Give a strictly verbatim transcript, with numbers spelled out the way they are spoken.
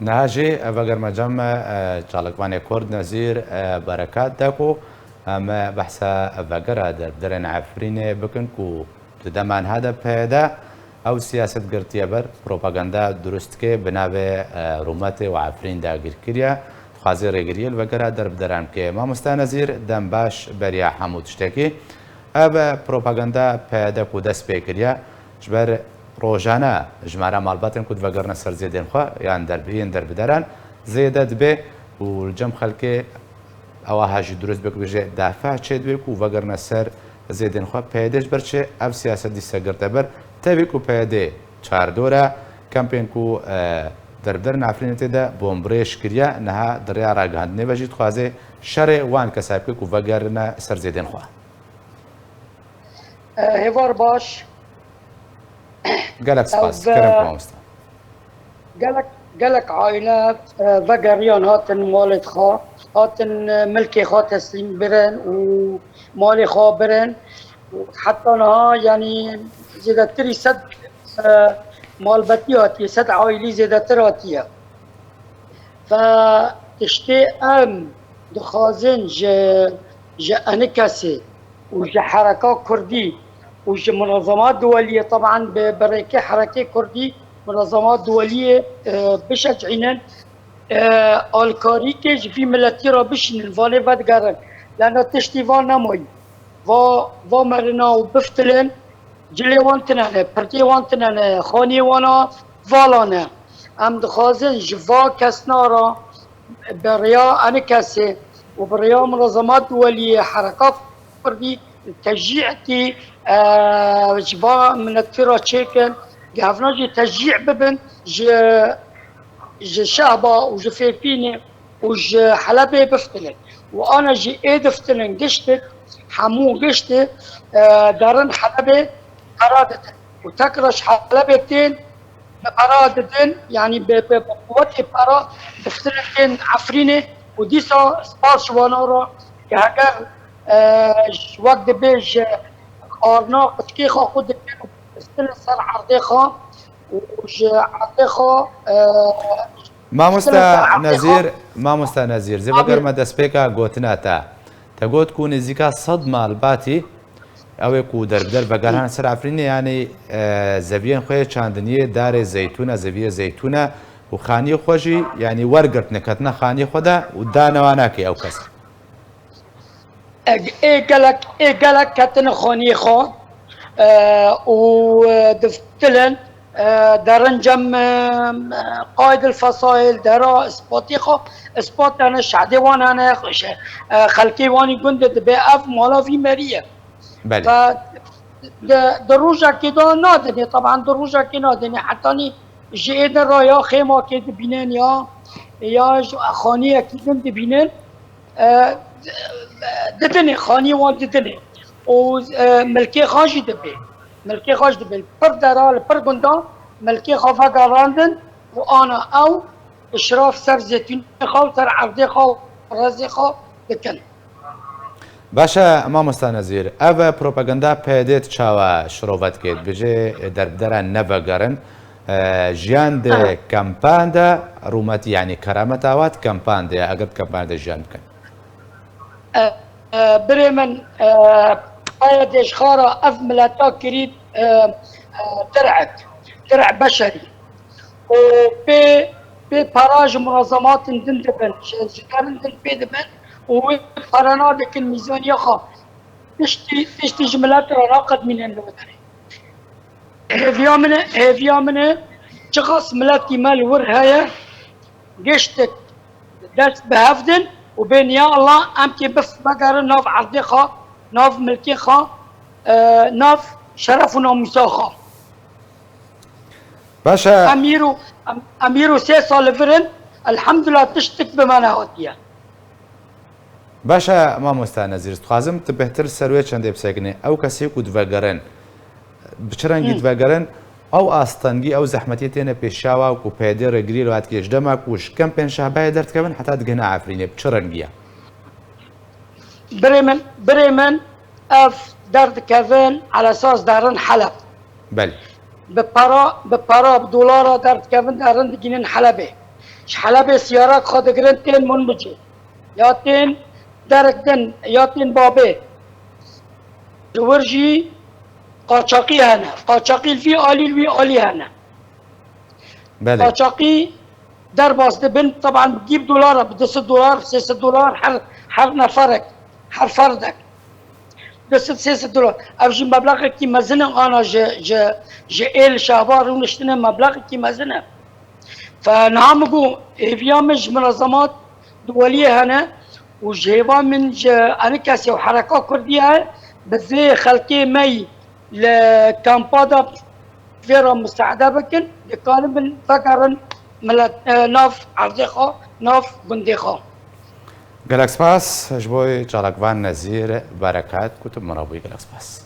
Niha jî vegerma cem me, e, çalakvanê Kurd Nezîr, e, Berekat de ku em behsa vegera derbderên Efrînê bikin ku di dema niha de P Y D ew siyaset girtiye ber, propaganda durust dike, bi navê, e, rûmetê û Efrîn dagîr kiriye, dixwaze rêgiriyê li vegera derbderan bike. Mamoste Nezîr, dem baş beriya hemû tiştekî. Ev propaganda P Y D ku dest pê kiriye, ji ber rojane jimara malbatên ku divegerine ser zêdên xwe yan derb-, yên derbideran zêde dibe û li cem xelkê ew aha jî dirust be ku bêje dafa çêdibe ku vegerine ser zêdên xwe. P Y D ji ber çi ev siyaset dîsa girte ber? Tevî ku P Y D çardor e, kempên ku, e, derbiderên Efrînê tê de bombrêj kiriye, niha di rêya ragihandinê ve jî dixwaze şerê wan kesa bike ku vegerine ser zêdên xwe. E, hêvar baş. Gelek spas. Ev, e, Kerem ku mamoste. Gelek, gelek aîle, e, vegeriyan hatin malê xwe, hatin, e, milkê xwe teslîm birin û malê xwe birin. Û heta niha, yanî, zêdetirî sed, e, malbetî hatiye, sed aîlî zêdetir hatiye. Ve tiştê em dixwazin ji, ji enikesê û ji hereka kurdî û ji munezema duweliyê, teban bi, bi rêkê herekê kurdî, munezema duweliyê, e, bişecînin, e, alkarîkê ji vî miletî re bişînin, vanê vedigerin. Lena tiştî van nemayî. Va, va merina û biftilin, cilê wan tine ne, pirtê wan tine ne, xaniyê wana vala ne. Em dixwazin ji va kesna re bi rêya enikesê û bi rêya munezemat duweliyê hereka kurdî teşcî'tî, e, ji va miletî re çêkin, gehevna jî teşcî' bibin ji, ji Şehba û ji Fêfînê û ji Helebê biftilin. Û ana jî ê diftilin giştik, hemû giştik, e, derin Helebê para didin. Û tekra ji Helebê tên bi para didin, yanî bi, bi, bi quwetê para diftilin tên Efrînê û dîsa spas ji wana re ke heger, e, ji wek dibê ji xarina qiçkê xwe xwe dikin û diftilin ser erdê xwe û ji erdê xwe, e, Mamoste Nezîr, mamoste Nezîr, zê vegerme destpêka gotina te. Te got ku nêzîka sed malbatî, ew ê ku derbider vegerhane ser Efrînê, yanî, e, zeviyên xwe yê çandiniyê darê zeytûn e, zeviyê zeytûn e û xaniyê xwe jî, yanî, wergirtine, ketine xaniyê xwe de û dane wan nake ew kes. Ê gelek, ê gelek ketine xaniyê xwe, e, û, e, diftilin, e, derin cem, e, qayd el fesayil, dera ispatê xwe, ispat hene, şehdê wan hene, e, xelkê wanî gund de dibe ev mala vî merî ye. Belê. Ve di, di rojekê de nadinê, teban di rojekê nadinê, hetanî ji êdin re ya xêmakê dibînin ya, ya ji xaniyekî din dibînin. E, didinê, xanî wan didinê. Û, e, milkê xwe jî dibê. Milkê xwe jî dibê. Pir dera, li pir gundan milkê xwe vegerandin û ana ew işraf ser zêtûnê xwe û ser erdê xwe û rezê xwe dikin. Baş e, mamosta Nezîr, ev propaganda P Y D çawa şirove dike? Dibêje derbidera nevegerin. E, jiyan di kempan de rûmetî, yanî keramet awa di kempan de ye, eger di kempan de jiyan bikin. E, e, birê min, e, P Y D ji xwe re ev mileta kirî, e, e, dir'ek, dir'e beşerî. Û pê, pê para ji munezematên din dibin, ji, ji derin din pê dibin û wê para nadikin mîzaniya xwe. Tiştî, tiştî ji milet re naqedmînin li wê derê. Hêviya min e, hêviya min e, çiqas miletî me li wir heye, giştik dest bi hev din û bên ya Allah em kê bif vegerin nav erdê xwe, nav milkê xwe, e, nav şeref û namûsa xwe. Baş e. Em îro, em, em îro sê sal li vir in, elhamdulillah tiştik bi me nehatiye. Baş e, mamosta Nezîr, dixwazim tu bêhtir ser wê çendê bisekinî. Ew kesê ku divegerin, bi çi rengî divegerin, ew astengî, ew zehmetiyê têne pêşiya we ku P Y D rêgiriyê li we dike ji dema ku ji kempên Şehbayê derdikevin heta digihine Efrînê, bi çi rengî ye? Birê min, birê min, ev derdikevin elesas derin Heleb. Belê. Bi para, bi para, bi dolara derdikevin derin digînin Helebê. Ji Helebê siyara xwe digirin tên Munbicê, ya tên derek din, ya tên Babê. Ji wir jî qaçaqî hene. Qaçaqî li vî alî, li wî alî hene. Belê. Qaçaqî derbas dibin, teban bi gîb dolara, bi du sed dolar, sê sed dolar her, her neferek, her ferdek. Du sed sê sed dolar. Ev jî meblexekî mezin e, ana ji, ji, ji êl şehba rûniştine meblexekî mezin e. Fe niha min got, hêviya min ji munazemat duweliyê hene û ji hêva min ji enikesê û hereka kurdî ye, bi vê xelkê me yî li kampa de vê re misaade bikin, dikanibin vegerin milet, e, nav erdê xwe, nav gundê xwe. Gelek spas ji bo çalakvan Nezîr Bereket, ku tu min re bûyî, gelek spas.